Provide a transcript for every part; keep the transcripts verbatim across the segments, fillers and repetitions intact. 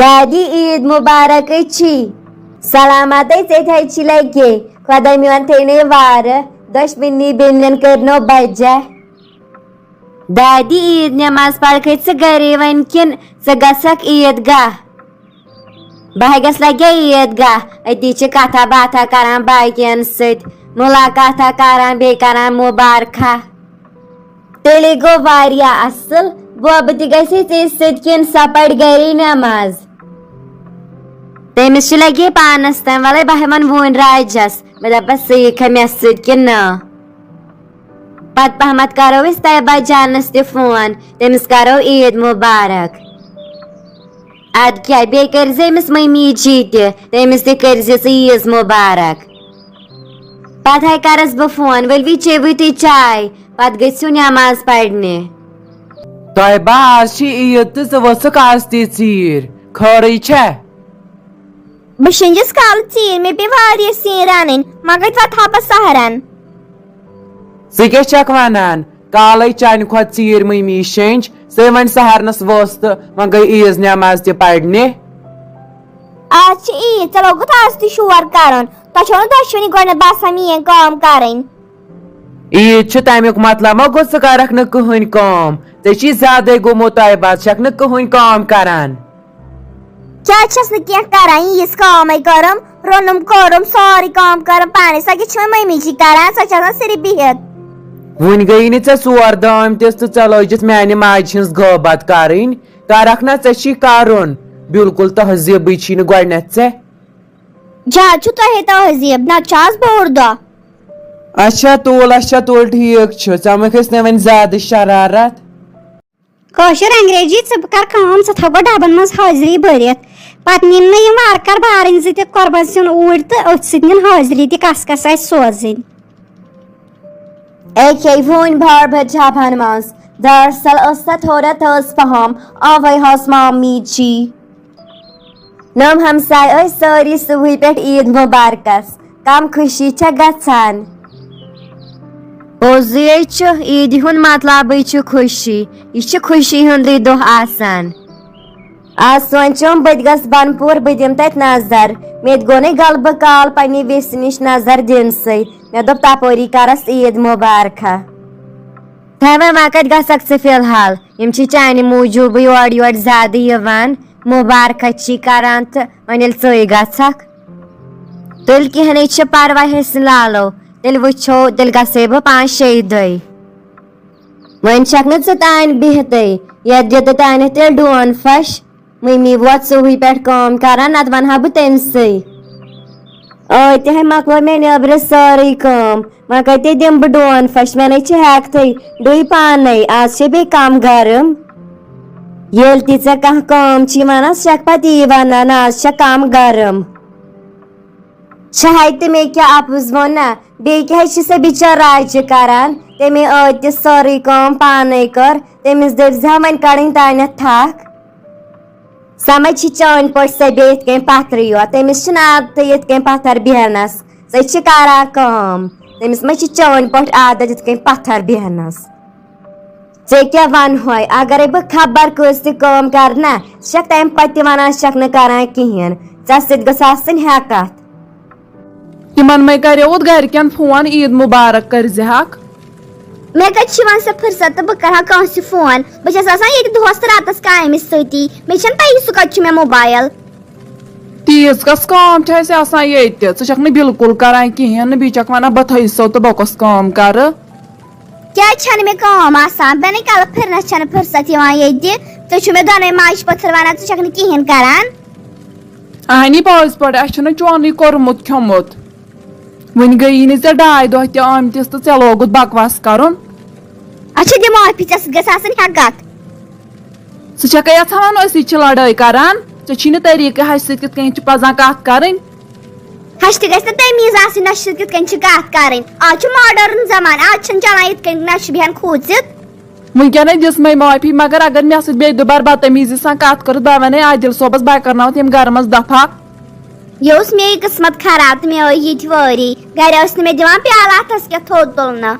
دادی، عیٖد مُبارک چھی۔ سلامت ژےٚ تہِ چھی لگے۔ خۄداے میون تھٲینَے وارٕ۔ دۄشوٕنی بیٚنٮ۪ن کٔرنو بجا۔ دادی، عیٖد نٮ۪ماز پرکھے ژٕ گرے وۄنۍ کِنہٕ ژٕ گژھکھ عیٖد گاہ؟ بہٕ ہا گژھٕ لگے عیٖد گاہ، أتی چھِ کتھا باتھا کران باقین سۭتۍ، ملاقاتھا کران، بیٚیہِ کران مبارکھا۔ تیٚلے گوٚو واریاہ اصل۔ بوبہٕ تہِ گژھِ ژےٚ سۭتۍ کِنہٕ سۄ پرِ گرے نٮ۪ماز؟ تٔمِس چھُ لگے پانس تام، ولے بہٕ ہٮ۪من وُنۍ راجس، بہٕ دپس سُہ ییٖکھا مےٚ سۭتۍ کِنہٕ نہ۔ پتہٕ پہمتھ کرو أسۍ طیبہ جانس تہِ فون، تٔمِس کرو عیٖد مبارک۔ ادٕ کیٛاہ، بیٚیہِ کٔرزِ أمِس مٔمی جی تہِ، تٔمِس تہِ کٔرزِ ژٕ عیٖز مُبارک۔ پتہٕ ہاے کرس بہٕ فون، ؤلوٕے چیٚیِو تُہۍ چاے، پتہٕ گٔژھِو نٮ۪ماز پرنہِ۔ طیبہ، آز چھِ عیٖد تہٕ ژٕ ؤژھٕکھ آز تہِ ژیٖرۍ، خٲرٕے چھا؟ بہٕ شیٚنجس کالہٕ ژیٖرۍ، مےٚ پیٚیہِ واریاہ سِنۍ رنٕنۍ، مگر وۄتھٕ ہا بہٕ سحرن۔ ژٕ کیٛاہ چھکھ ونان؟ کالے چانہِ کھۄتہٕ ژیٖرۍ مٔمی شیٚنج، ژے وۄنۍ سحرنس وٲژ تہٕ وۄنۍ گٔے عیٖز نٮ۪ماز تہِ پرنہِ۔ آز چھِ عیٖد، ژےٚ لوگُتھ آز تہِ شور کرُن۔ تۄہہِ چھو نہٕ دۄشوٕنی گۄڈٕنٮ۪تھ باسان میٲنۍ کٲم کرٕنۍ۔ عیٖد چھِ، تمیُک مطلب ما گوٚو ژٕ کرکھ نہٕ کٕہٕنۍ کٲم؟ ژےٚ چھی زیادے گوٚمُت، طیبہ، ژٕ چھکھ نہٕ کٕہٕنۍ کٲم کران۔ کیٛازِ چھَس نہٕ کینٛہہ کران؟ ییٖژ کٲمے کٔرٕم، روٚنُم کوٚرُم، سٲرٕے کٲم کٔرٕم پانے۔ سۄ کیٛاہ چھِ وۄنۍ مٔمی جی کران؟ سۄ چھِ آسان صرف بِہِتھ۔ وُنہِ گٔیی نہٕ ژےٚ ژور دٲم تہِ، ژٕ ژےٚ لٲجِتھ میانہِ ماجہِ ہٕنٛز غٲبت کرٕنۍ۔ کرکھ نا، ژےٚ چھی کرُن۔ بالکل تہذیٖبٕے چھی نہٕ گۄڈٕنیتھ ژےٚ۔ زیادٕ چھُ تۄہے تہذیٖب، نتہٕ چھُ آز بوٚڑ دۄہ۔ اچھا تُل، اچھا تُل، ٹھیٖک چھُ، ژےٚ مہ کھٔسۍ نہٕ وۄنۍ زیادٕ شرارت۔ کٲشُر انگریزی، ژٕ کر کٲم، ژٕ تھاو گۄڈٕ ڈبن منٛز حٲضری بٔرِتھ۔ پتہٕ نِن نہٕ یِم وارٕ کارٕ بارٕنۍ زٕ تہِ قۄربان سیُن اوٗرۍ تہٕ أتھۍ سۭتۍ نِن حٲضری تہِ کس کس آسہِ سوزٕنۍ۔ اے کھے وُنۍ بار بار جھپن منٛز۔ دراصل ٲس سۄ تھوڑا تھٔز پہم، اوے ہس مامی جی۔ نۄم ہمساے ٲسۍ سٲری صبحٕے پٮ۪ٹھ عیٖد مُبارکس۔ کم خوشی چھےٚ گژھان۔ پوٚزُے چھُ، عیٖدِ ہُنٛد مطلبٕے چھُ خوشی۔ یہِ چھُ خوشی ہُنٛدُے دۄہ آسان۔ آز سونٛچُم بہٕ تہِ گژھٕ بنپوٗر، بہٕ دِمہٕ تتہِ نظر۔ مےٚ تہِ گوٚو نے غلبہٕ کال پننہِ ویسہِ نِش نظر دِنسٕے۔ مےٚ دوٚپ تپٲری کرس عیٖد مُبارکھا۔ تھے وۄنۍ، وۄنۍ کتہِ گژھکھ ژٕ فی الحال؟ یِم چھِ چانہِ موٗجوٗبٕے اورٕ یورٕ زیادٕ یِوان، مُبارکھا چھی کران تہٕ وۄنۍ ییٚلہِ ژٕے گژھکھ۔ تُلۍ کِہیٖنۍ چھُ پرواے حسن لالو، تیٚلہِ وٕچھو، تیٚلہِ گژھے بہٕ پانٛژھ شیٚیہِ دۄہہِ۔ وۄنۍ چھکھ نہٕ ژٕ تانۍ بِہتٕے، یتھ دِتہٕ تانٮ۪تھ تیٚلہِ ڈون پھش۔ مٔمی ووت صُبحٕے پٮ۪ٹھ کٲم کران، نتہٕ ونہٕ ہا بہٕ تٔمۍ سٕے۔ ٲدۍ تہِ ہے مۄکلٲو مےٚ نیٚبرٕ سٲرٕے کٲم، وۄنۍ کتے دِمہٕ بہٕ ڈون پھش؟ مےٚ نے چھِ ہٮ۪کتھٕے، ڈُے پانے، آز چھے بیٚیہِ کم گرم۔ ییٚلہِ تہِ ژےٚ کانٛہہ کٲم چھی ونان، سُہ چھکھ پتہٕ یی ونان، آز چھےٚ کم گرم۔ چھہے تہٕ مےٚ کیٛاہ اپُز ووٚن نا؟ بیٚیہِ کیٛازِ چھِ سۄ بِچٲر راجہِ کران؟ تٔمۍ ٲدۍ تہِ سٲرٕے کٲم پانے کٔر، تٔمِس دٔپۍ زِ ہا وۄنۍ کڑٕنۍ تانٮ۪تھ تھکھ۔ سۄ ما چھِ چٲنۍ پٲٹھۍ سۄ بیٚیہِ یِتھ کٔنۍ پتھرٕے یوت؟ تٔمِس چھِنہٕ عادتٕے یِتھ کٔنۍ پتھر بیہنس۔ سۄ چھِ کران کٲم، تٔمِس ما چھِ چٲنۍ پٲٹھۍ عادت یِتھ کٔنۍ پتھر بیہنس؟ ژےٚ کیٛاہ ونہوے، اگرے بہٕ خبر کٲژ تہِ کٲم کرٕ نا، ژٕ چھکھ تمہِ پتہٕ تہِ ونان ژٕ چھکھ نہٕ کران کِہیٖنۍ، ژےٚ سۭتۍ گٔژھ آسٕنۍ ہٮ۪کتھ۔ تِمن مے کریووُتھ گرِکٮ۪ن فون، عیٖد مُبارک کٔرزِہکھ۔ مےٚ کتہِ چھِ یِوان سۄ فرصت تہٕ بہٕ کرٕ ہا کٲنٛسہِ فون؟ بہٕ چھَس آسان ییٚتہِ دۄہس تہٕ راتس کامہِ سۭتی، مےٚ چھَنہٕ پَیی سُہ کتہِ چھُ مےٚ موبایل۔ تیٖژ کۄس کٲم چھِ اَسہِ آسان ییٚتہِ؟ ژٕ چھَکھ نہٕ بِلکُل کران کِہیٖنۍ نہٕ، بیٚیہِ چھَکھ وَنان بہٕ تھٲیِو سو تہٕ بہٕ کۄس کٲم کرٕ؟ کیٛازِ چھَنہٕ مےٚ کٲم آسان؟ بہٕ نے کَلہٕ پھِرنَس چھَنہٕ فرصت یِوان ییٚتہِ۔ تُہۍ چھِو مےٚ دۄنَے ماجہِ پٔتھٕر وَنان، ژٕ چھَکھ نہٕ کِہیٖنۍ کَران۔ اَہَنی پٔزۍ پٲٹھۍ، اَسہِ چھُنہٕ چونُے کوٚرمُت کھیوٚمُت۔ وُنہِ گٔیی نہٕ ژےٚ ڈاے دۄہ تہِ آمتِس تہٕ ژےٚ لوگُتھ بکواس کَرُن۔ اچھا، دِ معٲفی، ژےٚ سۭتۍ گژھِ آسٕنۍ ہٮ۪کتھ۔ ژٕ چھَکھے یَژھان وَنُن أسی چھِ لڑٲے کَران؟ ژےٚ چھی نہٕ طریٖقہٕ ہَشہِ سۭتۍ کِتھ کٔنۍ چھِ پَزان کَتھ کَرٕنۍ۔ ہَشہِ تہِ گژھِ نہ تمیٖز آسٕنۍ، نۄشہِ سۭتۍ کِتھ کٔنۍ چھِ کَتھ کَرٕنۍ۔ آز چھُ ماڈٲرٕن زمانہٕ، آز چھِنہٕ چلان یِتھ کٔنۍ نۄشہِ بیٚہن کھوٗژِتھ۔ وٕنکیٚنَے دِژمَے معٲفی، مگر اگر مےٚ سۭتۍ بیٚیہِ دُبارٕ بدتمیٖزی سان کَتھ کٔرٕتھ، بہٕ وَنے عادِل صٲبَس، بہٕ کَرناوَتھ ییٚمہِ گَرٕ منٛز دَفا۔ یہِ اوس مے قٕسمت خراب تہٕ مےٚ ٲے یِتھۍ وٲری۔ گَرِ ٲسۍ نہٕ مےٚ دِوان پیالہٕ اَتھَس کیٚتھ تھوٚد تُلنہٕ۔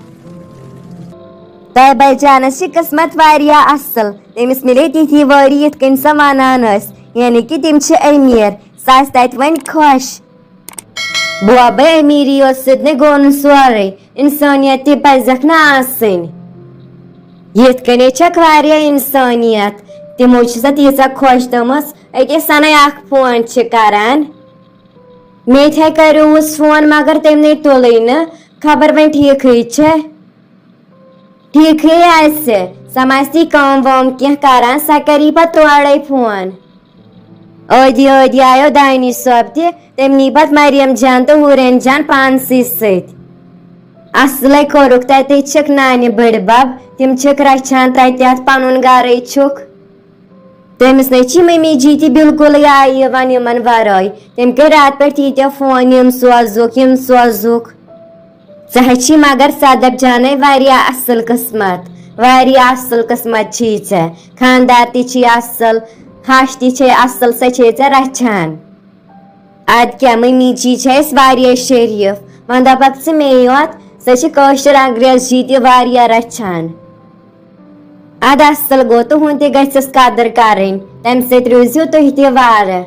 طیبہ جانَس چھِ قٕسمت واریاہ اَصٕل، تٔمِس مِلے تِتھی وٲری یِتھ کٔنۍ سۄ وَنان ٲس۔ یعنی کہِ تِم چھِ أمیٖر، سُہ آسہِ تَتہِ وۄنۍ خۄش۔ بوبہٕ، أمیٖری یوت سۭتۍ نَے گوٚو نہٕ سورُے، اِنسٲنیت تہِ پَزٮ۪کھ نہ آسٕنۍ۔ یِتھ کٔنۍ چھَکھ واریاہ اِنسٲنیت، تِمو چھِ سۄ تیٖژاہ خۄش تھٲومٕژ، أکیٛاہ سَنَے اَکھ فون چھِ کَران۔ مےٚ تہِ ہے کَریووُس فون، مگر تٔمۍ نَے تُلٕے نہٕ، خبر وۄنۍ ٹھیٖکھٕے چھےٚ۔ ٹھیٖکھٕے آسہِ، سۄ ما آسہِ تی کٲم وٲم کینٛہہ کَران، سۄ کَری پَتہٕ تورَے فون۔ ٲدی ٲدی آیو دانِش صٲب تہِ، تٔمۍ نی پَتہٕ مریم جان تہٕ ہورٮ۪ن جان پانسٕے سۭتۍ۔ اَصلَے کوٚرُکھ تَتہِ، چھِکھ نانہِ بٔڈِ بَب، تِم چھِکھ رَچھان تَتہِ، اَتھ پَنُن گَرَے چھُکھ۔ تٔمِس نَے چھِ مٔمی جی تہِ بِلکُلٕے آیہِ یِوان یِمَن وَرٲے۔ تٔمۍ کٔرۍ راتہٕ پٮ۪ٹھ ییٖتیٛاہ فون، یِم سوزُکھ، یِم سوزُکھ۔ ژٕ ہے چھی مگر صدف جانَے واریاہ اَصٕل قٕسمت، واریاہ اَصٕل قٕسمت چھی ژےٚ۔ خانٛدار تہِ چھی اَصٕل، ہَش تہِ چھے اَصٕل، سۄ چھے ژےٚ رَچھان۔ اَدٕ کیٛاہ، مٔمی جی چھےٚ اَسہِ واریاہ شریٖف۔ وۄنۍ دَپَکھ ژٕ مے یوت، سۄ چھِ کٲشِر انگریزی تہِ واریاہ رَچھان۔ اَدٕ اَصٕل گوٚو، تُہُنٛد تہِ گژھٮ۪س قدٕر کَرٕنۍ، تَمہِ سۭتۍ روٗزِو تُہۍ تہِ وارٕ۔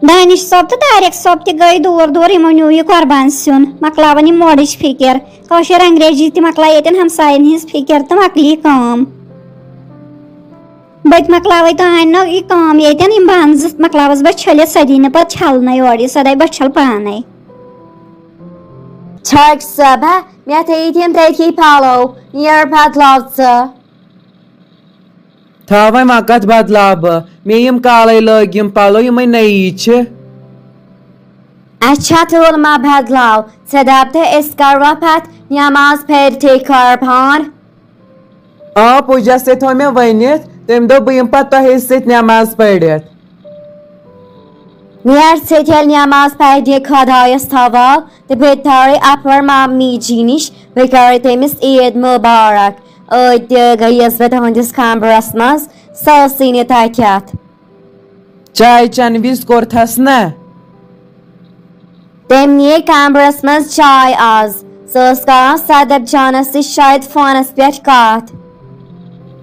دانش صٲب تہٕ طارق صٲب تہِ گٔے دوٗر دوٗر، یِمو نیوٗ یہِ قۄربان سیُن، مۄکلاوَن یِم مورٕچ فِکِر۔ کٲشِر انگریزی تہِ مۄکلایہِ ییٚتٮ۪ن ہمساین ہِنٛز فِکِر تہٕ مۄکلی کٲم۔ بہٕ تہِ مۄکلاوَے تہٕ اَننو یہِ کٲم ییٚتٮ۪ن، یِم بانہٕ زٕ مۄکلاوَس بہٕ چھٔلِتھ، سۄ دی نہٕ پَتہٕ چھَلنَے اورٕ یہِ، سۄ دَپہِ بہٕ چھَلہٕ پانَے۔ چھَکھ صٲبہ، مےٚ تھٲیِتھ یِم تٔتھی پھَلو، نیر بدلاو ژٕ۔ تھاو وۄنۍ وقت بدلاو بہٕ، مےٚ یِم کالَے لٲگۍ یِم پَلو، یِمَے نٔیی چھِ۔ اچھا، تُل ما بدلاو، ژےٚ دَپ تہٕ أسۍ کَروا پَتہٕ نٮ۪ماز پھیرتھٕے قۄربان؟ آ، پُجَس سۭتۍ تھوٚو مےٚ ؤنِتھ، تٔمۍ دوٚپ بہٕ یِمہٕ پَتہٕ تۄہے سۭتۍ نٮ۪ماز پٔرِتھ۔ نیر ژٕ تیٚلہِ نٮ۪ماز پَرنہِ خۄدایَس حوال تہٕ بیٚیہِ تھاوَے اَپٲرۍ مامی جی نِش، بیٚیہِ کَرَے تٔمِس عیٖد مُبارک۔ ٲدۍ تہِ گٔیَس بہٕ تُہٕنٛدِس کَمرَس منٛز، سۄ ٲسٕے نہٕ تَتہِ۔ چاے چٮ۪نہٕ وِزِ کوٚرتھَس نہ؟ تٔمۍ نِیے کمرس منٛز چاے آز۔ سۄ ٲس کران صدف جانس سۭتۍ شاید فونس پٮ۪ٹھ کتھ۔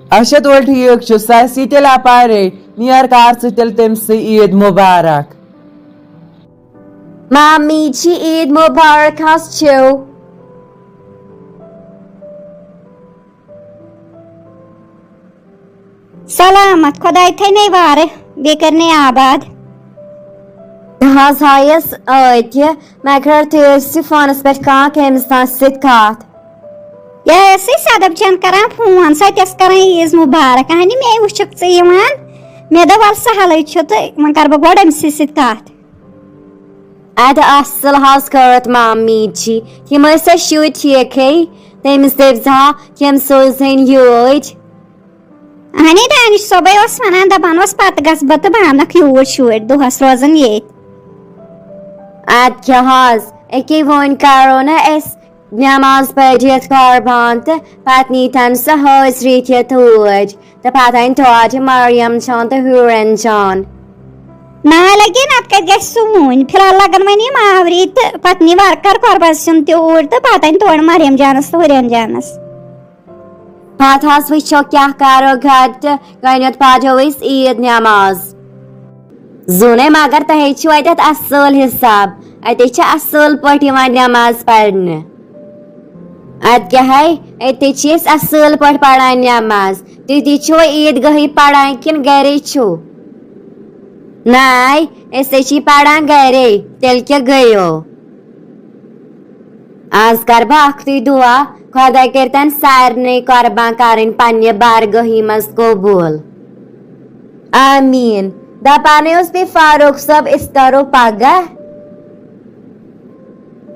اچھا، تُل ٹھیٖک چھُ، سۄ آسہِ تیٚلہِ اپارے۔ نیر کر ژٕ تیٚلہِ تٔمۍ سٕے عیٖد مُبارک۔ مامی جی، عیٖد مُبارک حظ چھِو۔ سلامت، خۄداے تھٲینَے وارٕ، بیٚیہِ کٔرنَے آباد۔ نہ حظ ہایس ٲتہِ، مگر تُہۍ ٲسِو فونس پٮ۪ٹھ کانٛہہ کٔمِس تانۍ سۭتۍ کتھ۔ یہِ ٲسٕے صدف جان کران فون، سۄ تہِ ٲس کران عیٖد مُبارک۔ اہنہِ، مے وٕچھُکھ ژٕ یِوان، مےٚ دوٚپ وَلہٕ سہلٕے چھُ تہٕ وۄنۍ کرٕ بہٕ گۄڈٕ أمۍ سٕے سۭتۍ کتھ۔ ادٕ اصل حظ کٔرٕتھ مامی جی، تِم ٲسۍ اَسہِ شُرۍ ٹھیٖکھٕے؟ تٔمِس دٔپۍ زِ ہا، تِم سوزٕنۍ یوٗرۍ۔ اہنے، دانش صٲبے اوس ونان، دپان اوس، پتہٕ گژھٕ بہٕ تہٕ بہٕ انکھ یوٗرۍ شُرۍ، دۄہس روزن ییٚتۍ۔ ادٕ کیٛاہ حظ، أکے وۄنۍ کرو نہ أسۍ نماز پٔرِتھ قربان تہٕ پتہٕ نیٖتن سۄ حٲضری تہِ توٗرۍ۔ تہٕ پتہٕ انہِ تورٕ مریم جان تہٕ ہیورن جان۔ نہ لگے، نتہٕ کتہِ گژھِ سُہ وُنۍ؟ فی الحال لگن وۄنۍ یِم آوری تہٕ پتہٕ نی ورکر قربان سیُن تہِ اوٗرۍ تہٕ پتہٕ انہِ تورٕ مریم جانس تہٕ ہُرین جانس۔ پتہٕ حظ وٕچھو کیٛاہ کرو گرِ تہٕ گۄڈٕنٮ۪تھ پرو أسۍ عیٖد نماز۔ زوٗنے، مگر تۄہے چھُو اتٮ۪تھ اصل حساب، اتہِ چھِ اصل پٲٹھۍ یِوان نماز پرنہٕ۔ ادٕ کیٛاہ ہے، أتی چھِ أسۍ اصل پٲٹھۍ پران نماز۔ تُہۍ تہِ چھِوا عیٖد گاہٕے پران کِنہٕ گرے چھِو؟ ناے، أسۍ ہے چھِ پران گرے، تیٚلہِ کیٛاہ گٔیو؟ آز کر بہٕ اکھتُے دُعا، خۄداے کٔرتن سارنٕے قربان کرٕنۍ پننہِ بارگاہی منٛز قبوٗل۔ آمیٖن۔ دپانے اوس مےٚ فاروق صٲب، أسۍ کرو پگاہ۔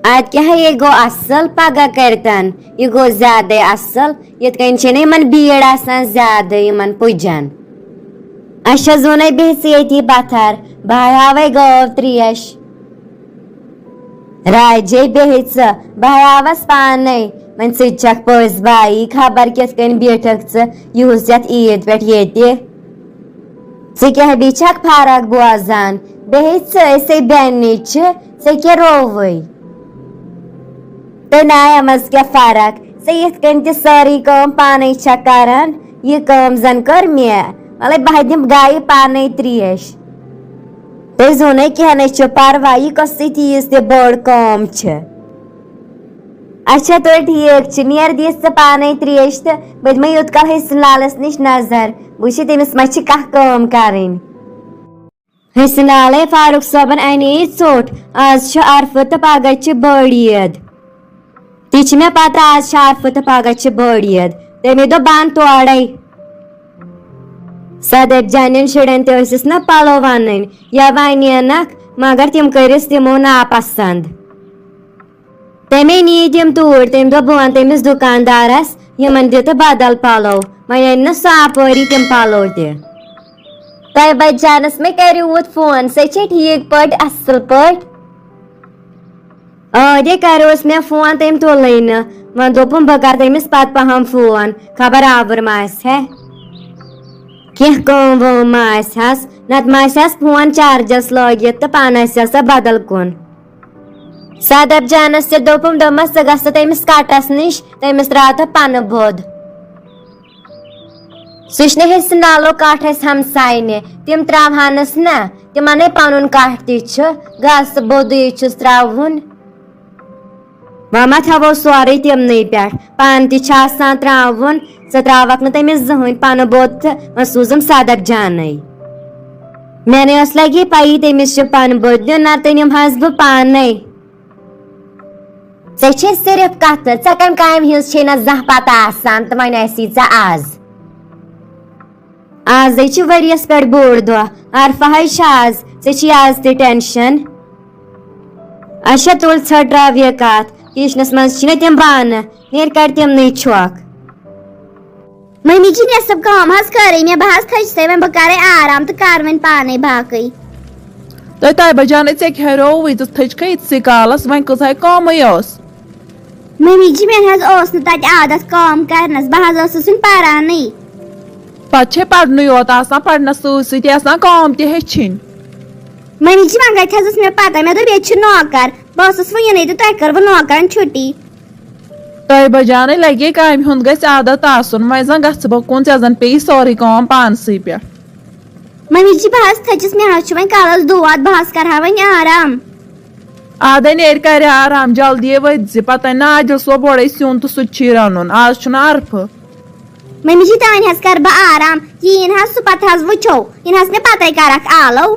ادٕ کیٛاہ، یہِ گوٚو اصل، پگاہ کٔرتن۔ یہِ گوٚو زیادے اصل، یِتھ کٔنۍ چھِنہٕ یِمن بیٖڑ آسان زیادٕ یِمن پُجن۔ اچھا زوٗنے، بیٚہہ ژٕ ییٚتی پتھر، بہٕ ہاوے گٲو ترٛیش۔ راجے، بیٚہہ ژٕ، بہٕ ہاوس پانے۔ وۄنۍ ژٕ تہِ چھکھ پٔزۍ بایی، خبر کِتھ کٔنۍ بیٖٹھکھ ژٕ یِہُس یتھ عیٖد پٮ۪ٹھ ییٚتہِ۔ ژٕ کیٛاہ بیٚیہِ چھکھ فرق بوزان؟ بیٚہہ ژٕ، أسے بیٚنہِ چھِ، ژےٚ کیٛاہ رووُے؟ تہٕ نایہِ منٛز کیٛاہ فرق؟ ژےٚ یِتھ کٔنۍ تہِ سٲرٕے کٲم پانے چھکھ کران، یہِ کٲم زن کٔر مےٚ۔ وَلَے بہٕ دِمہٕ گایہِ پانے ترٛیش۔ تُہۍ زوٗ نَے کینٛہہ نَے چھُ پَرواے، یہِ کۄس سۭتۍ ییٖژ تہِ بٔڑ کٲم چھِ۔ اچھا تُل ٹھیٖک چھُ، نیر دِس ژٕ پانے ترٛیش تہٕ بہٕ دِمے یوٗت کال حسن لالَس نِش نظر، بہٕ وٕچھِ تٔمِس ما چھِ کانٛہہ کٲم کَرٕنۍ۔ حسن لالے فاروق صٲبن انے ژوٚٹ، آز چھُ عرفہٕ تہٕ پگاہ چھِ بٔڑ عید۔ تہِ چھِ مےٚ پتہ، آز چھِ عرفہٕ تہٕ پگاہ چھِ بٔڑ عید۔ تٔمۍ دوٚپ بہٕ انہٕ تورے۔ صدف جانٮ۪ن شُرٮ۪ن تہِ ٲسِس نہ پلو ونٕنۍ، یا ونینکھ، مگر تِم کٔرِس تِمو ناپسند۔ تٔمۍ نی تِم توٗرۍ، تٔمۍ دوٚپ بہٕ وَنہٕ تٔمِس دُکاندارَس، یِمَن دِ تہٕ بدل پَلو، وۄنۍ اَنہِ نہٕ سُہ اَپٲری تِم پَلو تہِ۔ طیبہ جانَس مےٚ کٔرِو وُتھ فون، سۄ چھےٚ ٹھیٖک پٲٹھۍ، اَصٕل پٲٹھۍ؟ آ دے، کَریوس مےٚ فون، تٔمۍ تُلٕے نہٕ۔ وۄنۍ دوٚپُن بہٕ کَرٕ تٔمِس پَتہٕ پَہَم فون، خبر آوُر ما آسہِ ہے، کینٛہہ کٲم وٲم ما آسہِ ہَس، نَتہٕ ما آسہِ ہَس فون چارجَس لٲگِتھ تہٕ پانہٕ آسہِ ہَس سۄ بدل کُن۔ صدف جانس تہِ دوٚپُم، دوٚپمس، ژٕ گژھ تہٕ تٔمِس کٹس نِش، تٔمِس ترٛاو تہٕ پنہٕ بود۔ سُہ چھُنہٕ حسن لالُک کٹھ اَسہِ ہمساینہِ، تِم ترٛاوہانس نہ، تِمنے پنُن کٹھ تہِ چھُ، گژھ تہٕ بودٕے چھُس ترٛاوُن۔ وۄنۍ ما تھاوو سورُے تِمنٕے پٮ۪ٹھ، پانہٕ تہِ چھُ آسان ترٛاوُن، ژٕ ترٛاوکھ نہٕ تٔمِس زٕہٕنۍ پنہٕ بود تہٕ وۄنۍ سوٗزُم صدف جانٕے۔ مےٚ نے ٲس لگی پَیی تٔمِس چھُ پَنہٕ بوٚد نیُن، نَتہٕ نِمہٕ ہَس بہٕ پانَے۔ ژےٚ چھے صرف کَتھٕ، ژےٚ کَمہِ کامہِ ہِنٛز چھے نہ زانٛہہ پَتہ آسان تہٕ وۄنۍ آسی ژےٚ آز۔ آزے چھُ ؤریَس پٮ۪ٹھ بوٚڑ دۄہ، عرفہٕ ہَے چھُ آز، ژےٚ چھُے آز تہِ ٹٮ۪نشَن۔ اچھا تُل ژھٕٹراو یہِ کَتھ، کِچنَس منٛز چھِنہ تِم بانہٕ، نیرِ کَڑِ تِمنٕے چھۄکھ۔ مٔمی جی، مےٚ سب کٲم حظ کٔرٕے مےٚ، بہٕ حظ تھٔچسَے وۄنۍ، بہٕ کَرَے آرام تہٕ کَرٕ وۄنۍ پانَے باقٕے۔ تہٕ طیبہ جانٕے، ژےٚ کیٛاہ رووُے تہٕ تھٔچکھٕے یِتسٕے کالَس، وۄنۍ کۭژاہ کٲمٕے ٲس؟ مٔمی جی، مےٚ حظ اوس نہٕ تَتہِ عادت کٲم کَرنَس، بہٕ حظ ٲسٕس وٕنہِ پَرانٕے۔ پَتہٕ چھے پَرنُے یوت آسان، پَرنَس سۭتۍ سۭتۍ آسان کٲم تہِ ہیٚچھِنۍ۔ مٔمی جی، وۄنۍ کَتہِ حظ ٲس مےٚ پَتہ، مےٚ دوٚپ ییٚتہِ چھِ نوکَر، بہٕ ٲسٕس وٕنہِ ییٚتہِ، تۄہہِ کٔروٕ نوکَرَن چھُٹی؟ طیبہ جانٕے، لگے کامہِ ہُنٛد گژھِ عادت آسُن، وۄنۍ زن گژھٕ بہٕ کُن، ژےٚ زن پیٚیہِ سٲرٕے کٲم پانسٕے پٮ۪ٹھ۔ مٔمی جی، بہٕ حظ تھٔچِس، مےٚ حظ چھُ وۄنۍ کلس دود، بہٕ حظ کرٕ ہا وۄنۍ آرام۔ آدے نیرِ کرِ آرام، جلدی ؤتھۍ زِ، پتہٕ انہِ نہٕ عادل صٲب اورے سیُن تہٕ سُہ تہِ چھُے رنُن، آز چھُنہٕ عرفہٕ۔ مٔمی جی، تانۍ حظ کرٕ بہٕ آرام، یہِ یِن حظ سُہ، پتہٕ حظ وٕچھو، یِن حظ مےٚ پتے کرکھ آلو۔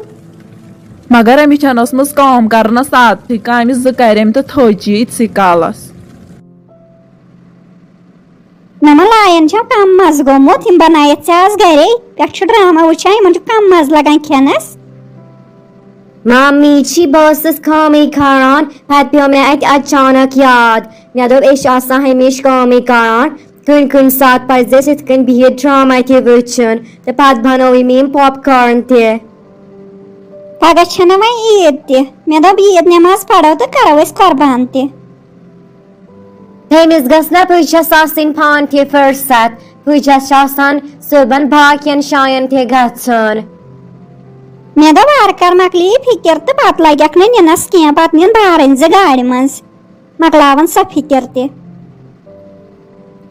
مگر أمِس چھَنہٕ ٲسمٕژ کٲم کرنس عادتھٕے، کامہِ زٕ کرِ أمۍ تہٕ تھٔج یہِ یِتسٕے کالس۔ نہ ما لایَن چھَم کم مَزٕ گوٚمُت، یِم بنایَتھ ژےٚ آز گرے، پٮ۪ٹھ چھُ ڈرامہ وٕچھان، یِمن چھُ کم مَزٕ لگان کھٮ۪نس۔ مامی چھی، بہٕ ٲسٕس کٲمٕے کھاران، پتہٕ پیوٚو مےٚ اَتہِ اچانک یاد، مےٚ دوٚپ أسۍ چھِ آسان ہمیشہِ کٲمٕے کاران، کُنہِ کُنہِ ساتہٕ پزِ اَسہِ یِتھ کٔنۍ بِہِتھ ڈرامہ تہِ وٕچھُن، تہٕ پتہٕ بنٲوٕے مےٚ یِم پاپ کارن تہِ۔ پگاہ چھَنہ وۄنۍ عیٖد تہِ، مےٚ دوٚپ عیٖد نٮ۪ماز پرو تہٕ کرو أسۍ قربان تہِ۔ تٔمِس گٔژھ نہ پُجس آسٕنۍ پانہٕ تہِ فرصت، پُجس چھِ آسان صُبحن باقین جاین تہِ گژھُن۔ مےٚ دوٚپ وارٕ کارٕ مۄکلہِ یہِ فِکِر تہٕ پتہٕ لگٮ۪کھ نہٕ نِنس کینٛہہ، پتہٕ نِن بارٕنۍ زٕ گاڑِ منٛز، مۄکلاون سۄ فِکِر تہِ۔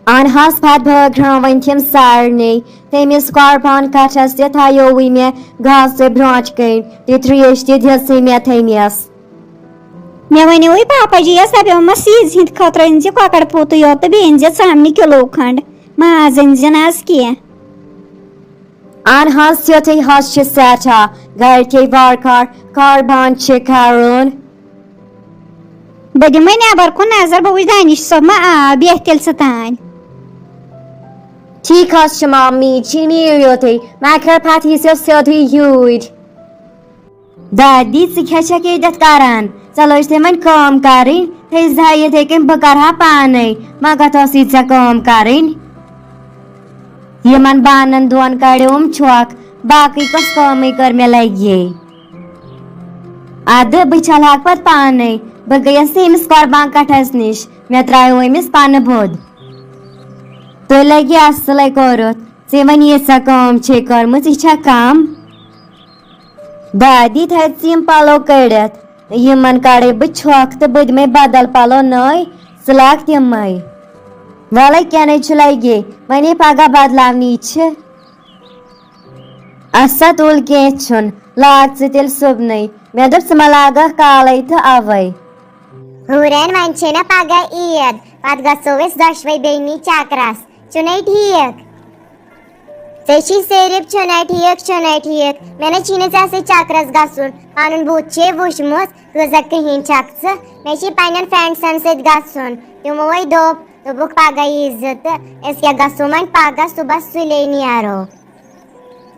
اہن حظ، پتہٕ بٲگراوٕنۍ تِم سارنٕے۔ تٔمِس قربان کٹھس تہِ تھایووٕے مےٚ گاسہٕ برونٛٹھ کَنۍ، تہٕ ترٛیش تہِ دِژٕے مےٚ تٔمِس۔ مےٚ وَنیووُے پاپا جی یَس، دَپیومَس عیٖز ہِنٛدِ خٲطرٕ أنۍ زِ کۄکَر پوٗتُے یوت تہٕ بیٚیہِ أنۍ زِ ژامنہِ کِلوٗ کھنٛڈ، ماز أنۍ زِ نہٕ آز کینٛہہ۔ اَہَن حظ، تیُتھُے حظ چھِ سٮ۪ٹھاہ، گَرِ کھے وارٕ کارٕ، کاربان چھِ کَرُن۔ بہٕ دِمَے نٮ۪بَر کُن نظر، بہٕ وٕچھِ دانِش صٲب ما آو، بیٚہہ تیٚلہِ ژٕ تانۍ۔ ٹھیٖک حظ چھُ مامی جی، نِیِو یوٚتُے، مگر پَتہٕ ییٖزیو سیوٚدُے یوٗرۍ۔ دادی، ژٕ کیٛاہ چھَکھ ییٚتٮ۪تھ کران؟ ژےٚ لٲج تٔمۍ وۄنۍ کٲم کرٕنۍ، تھٔوزِ ہا یِتھَے کٔنۍ، بہٕ کرٕ ہا پانے۔ مگر ٲسٕے ژےٚ کٲم کرٕنۍ۔ یِمن بانن دۄن کڑیوم چھۄکھ، باقٕے کۄس کٲمٕے کٔر مےٚ لگہِ۔ ادٕ بہٕ چھلہٕ ہاکھ پتہٕ پانے۔ بہٕ گٔیس تٔمِس قربان کٹھس نِش، مےٚ ترٛایو أمِس پنہٕ بود۔ تُہۍ لگہِ اصلے کوٚرُتھ، ژےٚ وۄنۍ ییٖژاہ کٲم چھے کٔرمٕژ، یہِ چھا کم؟ دادی، تھٲوۍ ژٕ یِم پلو کٔڑِتھ، یِمن کڑے بہٕ چھۄکھ تہٕ بہٕ دِمے بدل پلو نٔے، ژٕ لاگ تِمے۔ وَلَے کینٛہہ نَے چھُ لگے، وۄنۍ یہِ پگاہ بدلاونی چھِ۔ اَسا تُل، کینٛہہ چھُنہٕ، لاگ ژٕ تیٚلہِ صُبنٕے۔ مےٚ دوٚپ ژٕ ما لاگَکھ کالَے تہٕ اَوَے۔ ہورٮ۪ن، وۄنۍ چھے نہ پگاہ عیٖد، پتہٕ گژھو أسۍ دۄشوے بیٚنی چکرس، چھُنے ٹھیٖک؟ ژےٚ چھی صرف چھُنے ٹھیٖک، چھُنے ٹھیٖک، مےٚ نہ چھی نہٕ ژےٚ سۭتۍ چکرس گژھُن، پنُن بُتھ چھے وٕچھمُت، کۭژاہ کِہیٖنۍ چھکھ ژٕ۔ مےٚ چھی پننٮ۪ن فرینڈسن سۭتۍ گژھُن، تِمو ہے دوٚپ، دوٚپُکھ پگاہ ییٖزِ تہٕ أسۍ کیٛاہ گژھو وۄنۍ پگاہ صُبحس سُلے نیرو۔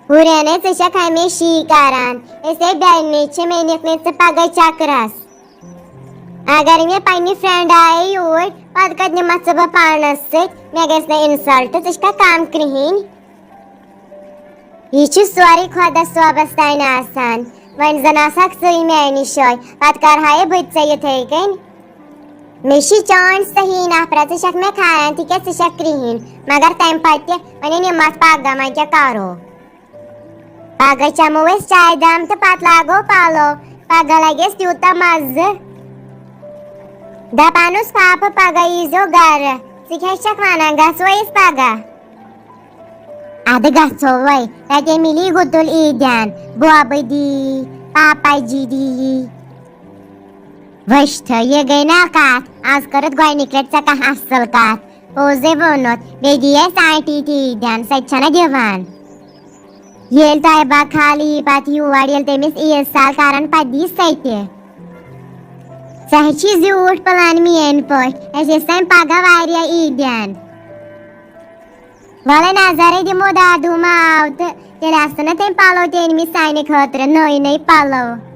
ہُرٮ۪نے، ژٕ چھکھ ہمیشہِ یی کران۔ أسے بیٚنہِ چھِ، مےٚ نِکھ نہٕ ژٕ پگاہ چکرس۔ اگر مےٚ پننہِ فرینڈ آیے یوٗرۍ، پتہٕ کتہِ نِمتھ ژٕ بہٕ پانس سۭتۍ؟ مےٚ گژھِ نہ انسلٹ، ژٕ چھکھا کم کرہِنۍ؟ یہِ چھُ سورُے خۄدا صٲبس تانۍ آسان۔ وۄنۍ زن آسہٕ ہکھ ژٕے میانہِ جایہِ، پتہٕ کرہایے بہٕ تہِ ژےٚ یِتھے کٔنۍ۔ مےٚ چھِ چانۍ صحیح نفرت، ژٕ چھکھ مےٚ کھاران، تِکیازِ ژٕ چھکھ کرہِنۍ۔ مگر تمہِ پتہٕ تہِ وۄنۍ نِمتھ پگاہ، وۄنۍ کیٛاہ کرو؟ پگاہ چمو أسۍ چایہِ دام تہٕ پتہٕ لاگو پلو۔ پگاہ لگہِ اَسہِ تیوٗتاہ مزٕ۔ دپان اوس پاپہٕ، پگاہ ییٖزیو گرٕ۔ ژٕ کیٛاہ چھکھ ونان، گژھو أسۍ پگاہ؟ ادٕ گژھو وۄنۍ، تتے مِلی گُتُل عیٖدیان، بوبہٕ دی، پاپا جی دی۔ وٕچھ تہٕ، یہِ گٔے نا کتھ، از کٔرٕتھ گۄڈنِکۍ لٹہِ ژےٚ کانٛہہ اصل کتھ۔ پوٚزے ووٚنُتھ، بیٚیہِ دی اَسہِ آنٹی تہِ عیٖدیان، سۄ تہِ چھَنہ دِوان۔ ییٚلہِ تۄہہِ بکھال یی پتہٕ یور، ییٚلہِ تٔمِس عیٖد سال کرن، پتہٕ دی سۄ تہِ۔ ژےٚ ہے چھی زیوٗٹھ پلان میٲنۍ پٲٹھۍ، اَسہِ ٲسۍ تَمہِ پگاہ واریاہ عیٖدیان۔ وَلے نظرے دِمو، دادوٗ ما آو تہٕ تیٚلہِ آسہٕ نہ تٔمۍ پلو تہِ أنۍمٕتۍ سانہِ خٲطرٕ، نٔوۍ نٔوۍ پلو۔